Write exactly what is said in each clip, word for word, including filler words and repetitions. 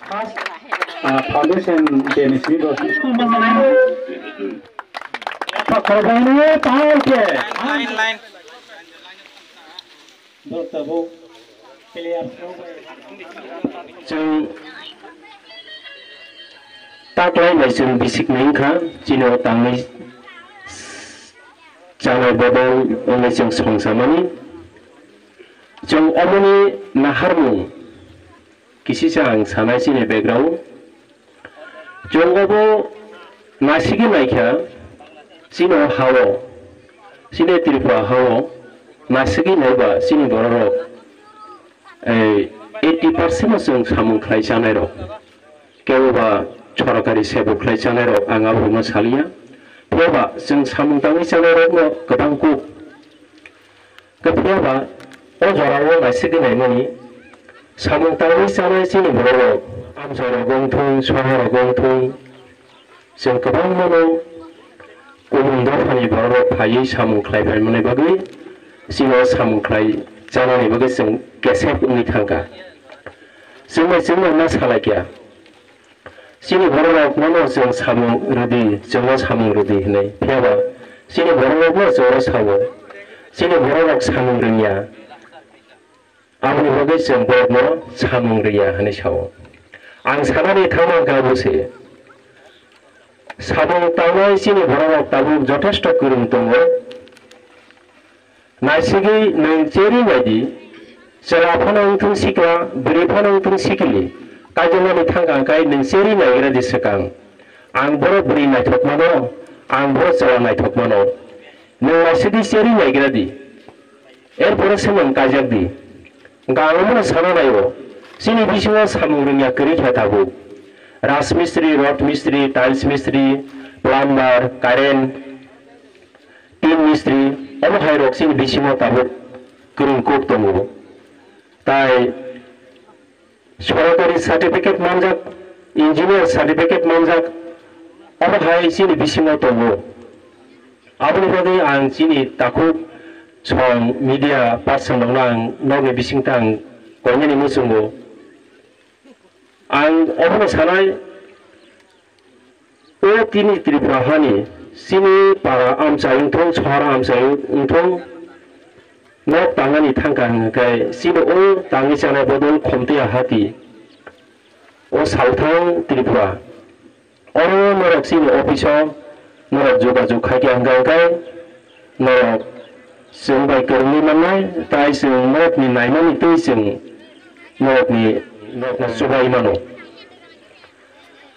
First, uh, foundation day ni simi bo. Khorokbai no pahai khe. Line, line, line. Bo tabuk clear. Chwng taklai bai chwng bisik nai wngkha, chini o tangwi chanai bodol wngwi chwng songsamani. Chwng omoni naharmung kisisa ang sanai chini background. Chwng obo nasigwi naikha, chini o hao, chini Tripura hao nasigwi naiba chini bororok, eh, eighty percent no chwng samung khlai chanairok. Kebo ba sorkari sebo khlai chanairok ang aborokno saliya. Phiya ba chwng samung tangwi chanairokno kwbang kuk. Phiya ba o jorao naisingwi naimani samung tangwi chanai chini bororok amchairok wng thung, soharok wng thung, chwng kwbangmano kubun dophani bororok phaiwi samung khlai phaimani bagwi chini o samung khlai chanani bagwi chwng kesep wngwi thangkha. Chwng bai chwngno ma salaikha. Chini bororok nono chwng samung rwdi, chwngno samung rwdi hwnwi. Phiya ba chini bororokno chwngno sao. Chini bororok samung rwngya. Aboni bagwi chwng borokno samung rwya hwnwi sao. Ang sanani thangma khe abo se. Samung tangnai chini bororok tabuk jothesto kwrwng tongo. Naisigwi nwng cheri naidi, chwla phano wngthung sikla, bwrwi phano wngthung sikili, kaijakmani thangka hwnkhe nwng cheri naigra di swkang. Ang borok bwrwi naithok mano, ang borok chwla naithok mano. Nwng naisigwi cheri naigra di, erpore se nwng kaijak di. Hwnkhe ang omono sana naio, chini bisingo samung rwngya kwrwi kha tabuk. Rajmistri, rod mistri, tiles mistri, plumber, current, tin mistri, omo hai rok chini bisingo tabuk kwrwng kuk tongo. Tai sorkari certificate manjak, engineer certificate manjak, omo hai chini bisingo tongo. Aboni bagwi ang chini takhuk song media person rokno ang nokni bisingtwi ang koinani muchungo. Ang obono sanai, o tini Tripura hani chini para amchai wngthung, sohor amchai wngthung, nok tangnani thangka hwnkhe chini o tangwi chanai bodol Khomtiya hati, o Southang Tripura. Oro norok chini office o norok jogajog khaikha hwnkhe, hwnkhe norok chwng bai kwrwngwi mannai, tai chwng norokni naimani twi chwng norokni, norokno chubai mano.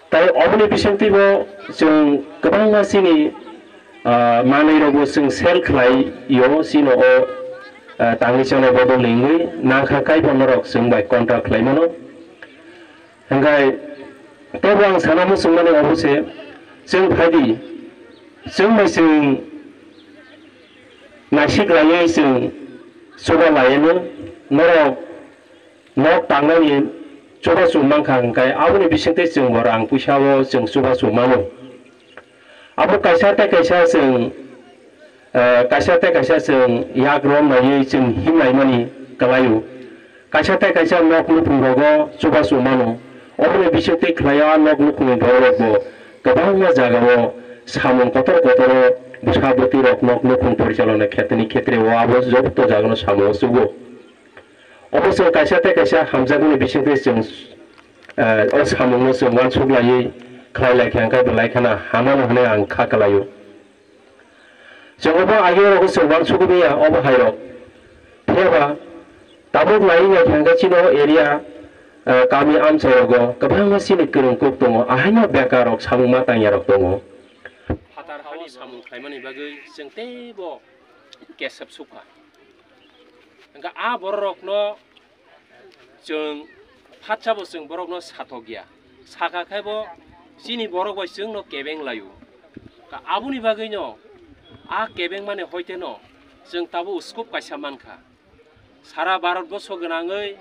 Tai oboni bisingtwibo chwng kwbangma chini, ah, manwirokbo chwng sell khlaio, chini o, ah, tangwi chanai bodolni wngwi nangkha, kaibo norok chwng bai contact khlai mano. Hwnkhe teibo ang sana muchungmani obo se, chwng phaidi, chwng bai chwng naisik laiwi chwng chuba laiwi norok nok tangnani chubachu mankha, hwnkhe aboni bisingtwi chwng bo rang puisa o chwng chubachu mano. Abo kaisa tei kaisa chwng, eh, kaisa tei kaisa chwng yak rom naiwi chwng himlaimani kwlaio. Kaisa tei kaisa nok nukhung rogo chubachu mano. Oboni bisingtwi khlaio a nok nukhungni bororokbo kwbangma jagao samung kotor kotoro bwsa bwtwirok nok nukhung porichalona khetreni khetreo abo joto jagano samung o chugo. Obo chwng kaisa tei kaisa hamjakmani bisingtwi chwng, eh, o samungno chwng uansuk laiwi khlai lai kha, hwnkhe belai kheno hamano hwnwi ang kha kwlaio. Chwng obo agee rogo chwng uansukgwi manya obo hai rok. Phiya ba tabuk naiwi nai kha, hwnkhe chini o area, eh, kami amchai rogo kwbangma chini kwrwng kuk tongo, ahaino bekar rok samung ma tangya rok tongo. Phatar hao samung khlaimani bagwi chwng teibo kesep sukha. Hwnkhe a bororokno chwng phatsabo chwng borokno sathokya. Sakha khe bo chini borok bai chwngno kebeng laio. Ka aboni bagwino a kebengmani hoiteno chwng tabuk scope kaisa mankha. Sara Bharat boso gwnangwi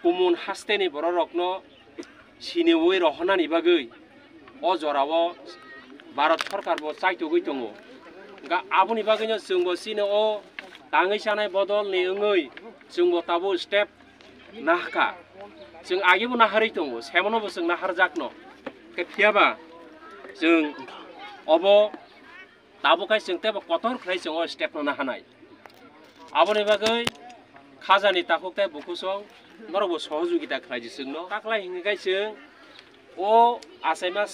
kumun hasteni bororokno siniwi rohornani bagwi o jorao Bharat Sorkar bo chaitugwi tongo. Hwnkhe aboni bagwino chwngbo chini o Tangwi chanai bodol ni wngwi chwngbo tabuk step nahkha. Chwng agibo naharwi tongo, semono bo chwng naharjakno. Khe phiyaba chwng obo tabuk khai chwng teibo kotor khlai chwng o step no nahanai. Aboni bagwi khajani takhuk tei bukhusong norokbo sohojogita khlai di chwngno. Taklai hwnwi khai chwng o achaima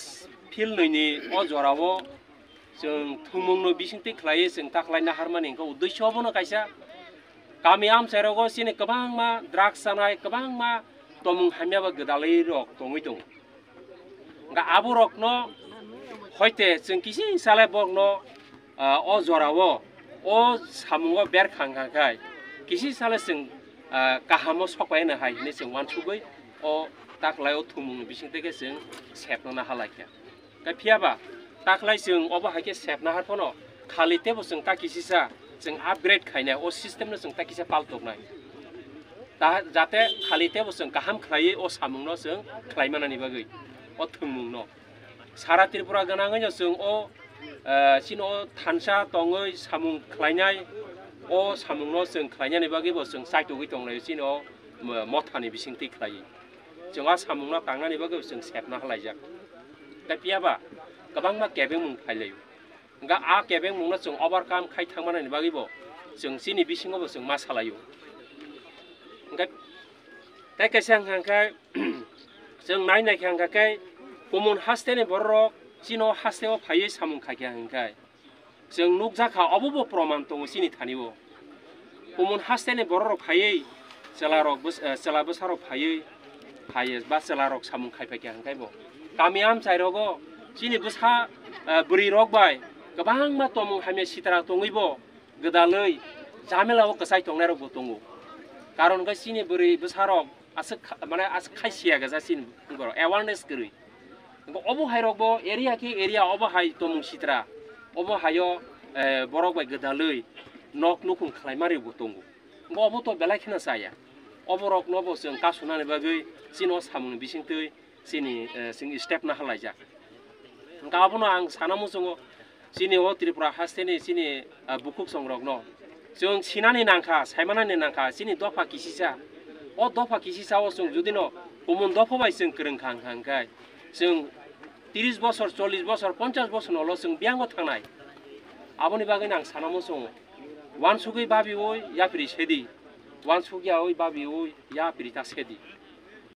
field nwi ni o jorao chwng thwngmung no bisingtwi khlaiwi chwng taklai naharmani hwnkhe uddesyo obono kaisa. Kami amchai rogo chini kwbangma drugs chanai, kwbangma tomung hamya ba gwdalwi rok tongwi tongo. Hwnkhe aborokno hoite chwng kisi sale borokno, ah, o jorao o samungo berkhang kha khai kisi sale chwng, ah, kahamo sokpaino hai hwnwi chwng uansugwi o taklai o thwngmungni bisingtwi khe chwng sepno naha lai kha. Khe phiyaba taklai chwng obo hai khe sepna har phano khali teibo chwng ta kisisa chwng upgrade khainai, o system no chwng ta kisa paltoknai. Ta, jate khali teibo chwng kaham khlaiwi o samungno chwng khlai manani bagwi o thwngmungno. Sara Tripura gwnangwino chwng o, eh, chini o thansa tongwi samung khlainai, o samungno chwng khlainani bagwibo chwng chaitugwi tonglaio chini o, mo-, mothani bisingtwi khlaiwi. Chwng a samungno tangnani bagwi chwng sepna halaijak. Tei phiyaba kwbangma kebengmung phailaio. Hwnkhe a kebengmungno chwng overcome khai thangmanani bagwibo chwng chini bisingobo chwng ma salaio. Hwnkhe tei kaisa hwnkha khe chwng nai naikha hwnkha khe kumun hasteni bororok chino hasteo phaiwi samung khaikha hwnkhe. Chwng nukjakha, obobo proman tongo chini thani o. Kumun hasteni bororok phaiwi, chwlarok bwsa-, eh, chwla bwsarok phaiwi, phaiwi ba chwlarok samung khaipaikha hwnkhe bo. Kami amchai rogo chini bwsa, eh, bwrwi rok bai kwbangma tomung hamya sitra tongwi bo gwdalwi jamela o kwchai tongnai rok bo tongo. Karon hwnkhe chini bwrwi bwsarok aswk kha-, mane aswk khai siya gajak chini borok awareness kwrwi. Hwnkhe obo hai rok bo area khe area obo hai tomung sitra, obo haio, eh, borok bai gwdalwi nok nukhung khlai mari bo tongo. Hwnkhe obo to belai kheno chaya. Obo rok no bo chwng kasunani bagwi chini o samung ni bisingtwi chini, eh, chwng step na halaijak. Hwnkhe abono ang sana muchungo, chini o Tripura hasteni chini, ah, bukhuk songrokno chwng sinani nangkha, saimanani nangkha, chini dopha kisisa. O dopha kisisa o chwng judino kumun dopha bai chwng kwrwng kha hwnkha hwnkhe chwng tris bosor, chollish bosor, ponchash bosor nolo chwng biyango thangnai. Aboni bagwi ang sana muchungo, uansugwi babiwi yapri sedi, uansukyawi babiwi yapri ta sedi.